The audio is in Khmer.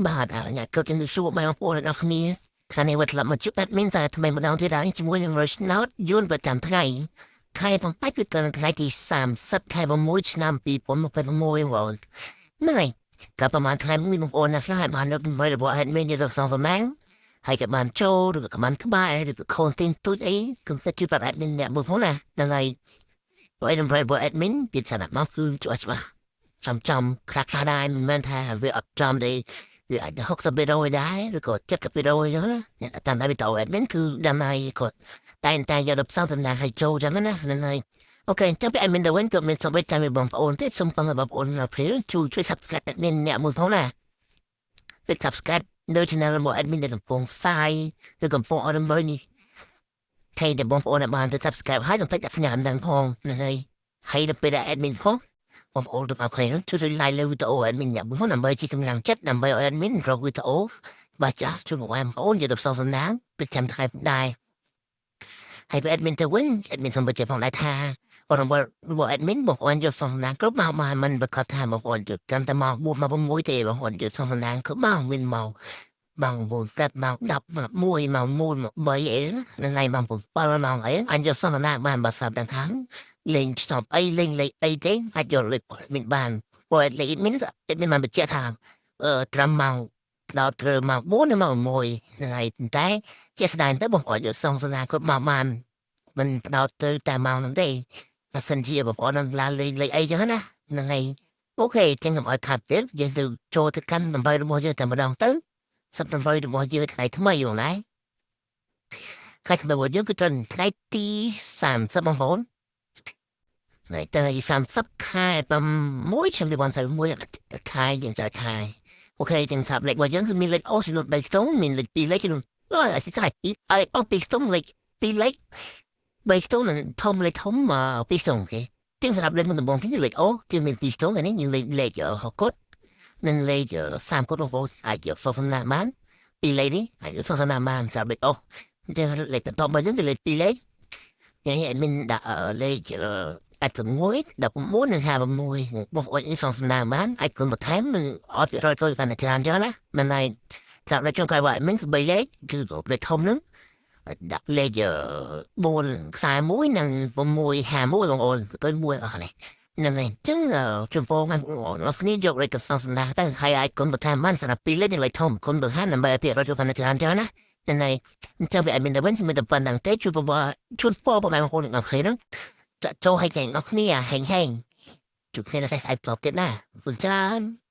បាទអរញ៉ាក៏ជំរាបសួរបងប្អូនទាំងអស់គ្នាខាងនេះវត្តឡប់មកជួប admin សារថ្មីម្ដងទៀតហើយជាមួយនឹង Rush Note យួនប្រចាំថ្ងៃខែ7គឺត្រឹមថ្ងៃទី30ខែ6ឆ្នាំ2026បងហ្នឹងហើយក៏ប្រហែលថ្ងៃមួយបងប្អូនណាខ្លះបានលើកមើលរបស់ admin យកទៅសងសំណាងហើយក៏បានចូលឬក៏បានក្បែរឬក៏ content ទូចអីកុំសិតជួយប្រាប់ admin អ្នកមួយផងណាហ្នឹងហើយព្រោះតម្រូវរបស់ admin ពីឋានៈមកគឺច្បាស់ច្បាស់ចាំចាំខ្លះខ្លះដែរមិនមែនថាវាអត់ចំទេវាអាច60%ដែរឬក៏70%អញ្ចឹងណាអ្នកតាមវីដេអូ admin គឺដើម្បីគាត់តែងតែយកទៅផ្សងសំណាងឲ្យចូលចឹងណាហ្នឹងហើយ OK ចាំពី admin ទៅវិញក៏មានសម្បត្តិចាំបងប្អូនទេសូមបងប្អូននៅព្រាជួយជួយ subscribe admin អ្នកមួយផងណាពេល subscribe នៅ channel របស់ admin ដែលកំពុងផ្សាយឬកំពុងអត់មើលនេះថែតែបងប្អូនបានទៅ subscribe ហើយកុំភ្លេចដាក់សញ្ញាដឹងផងហ្នឹងហើយហើយដល់ពេលដែល admin ផងបងប្អូនទាំងអស់គ្នាជួយ like លើវីដេអូ admin អ្នកមួយផងដើម្បីជាកម្លាំងចិត្តដើម្បីឲ្យ admin រកវីដេអូបាទចាស់ជួយបងប្អូនយកទៅផ្សងសំណាងប្រចាំថ្ងៃដែរហើយពេល admin ទៅវិញ admin សូមបញ្ជាក់ផងដែរថារបស់របស់ admin បងប្អូនយកសំណាងគ្រប់មកមកមិនប្រកាសថាបងប្អូនយកចាំតែមក4មក6ទេបងប្អូនយកសំណាងគ្រប់មកមានមកម៉ោង9ស្រាប់ម៉ោង10ម៉ោង1ម៉ោង1ម៉ោង3អីណាថ្ងៃម៉ោង7ម៉ោងអីអញយកសំណាងបានបើស្រាប់ដល់ថាលេងស្ប់អីលេងលេខអីទេអាចយកលេខមានបានព្រោះលេខមានមានបានបញ្ជាក់ថាអឺត្រឹមម៉ោងដល់ត្រូវម៉ោង4ឬម៉ោង1ថ្ងៃតែជាស្ដែងទៅបងប្អូនយកសងសំណាងគ្រប់មកបានមិនផ្ដោតទៅតែម៉ោងហ្នឹងទេបើសិនជាបងប្អូននឹងឡានលេងលេខអីចឹងណាហ្នឹងហើយ OK ចឹងកុំឲ្យខាត់ទៀតយើងទៅចូលទៅកាន់តម្រូវរបស់យើងតែម្ដងទៅសប្តាហ៍របស់យើងថ្ងៃថ្មីបងណាថ្ងៃថ្មីរបស់យើងគឺត្រឹមថ្ងៃទី30បងប្អូនថ្ងៃទី30ខែ6ឆ្នាំ2021ខែយើងចែកខែ OK ចឹងសាប់លេខរបស់យើងគឺមានលេខអូចំនួន3ខ្ទង់មានលេខ2លេខចំនួនអូអធិស្ឋានអីអូ2ខ្ទង់លេខ2លេខ3ខ្ទង់និងធំលេខធំ2ខ្ទង់ OK ចឹងសម្រាប់លេខមុនដំបូងគឺលេខអូគឺមាន2ខ្ទង់អានេះយើងលេខលេខ6កុដនិងលេខ30កុដបងប្អូនអាចយកសសំណាបានពីរលេខនេះអាចយកសសំណាបានសម្រាប់លេខអូចឹងលេខបន្តមកយើងគឺលេខ2លេខញ៉ៃ admin ដាក់លេខ81 19និង56បងប្អូននេះសងសំណាបានអាចគុណបន្ថែមអត់រយក៏បានច្រើនចឹងណាមិនហើយសម្រាប់ចុងក្រោយว่า admin គឺ3លេខគឺលេខធំហ្នឹងដាក់លេខ4ខ្សែ1និង6 51បងប្អូនទៅមួយអស់នេះហ្នឹងហើយអញ្ចឹងចំពោះបងប្អូនអរគ្នាយកលេខទៅសងសំណាទៅហើយអាចគុណបន្ថែមបានសម្រាប់2លេខនិងលេខធំគុណបន្ថែមដើម្បីឲ្យភាគរយចូលបានច្រើនចឹងណាហ្នឹងហើយអញ្ចឹងវា admin ទៅវិញមានតែប៉ុណ្្នឹងទេជួយបជូនពរបងប្អូនទាំងអស់គ្នាហ្នឹងចាក់ចូលឲ្យទាំងអស់គ្នាហែងហែងជួបគ្នានៅថ្ងៃស្អែកបន្តទៀតណាអរគុណច្រើន។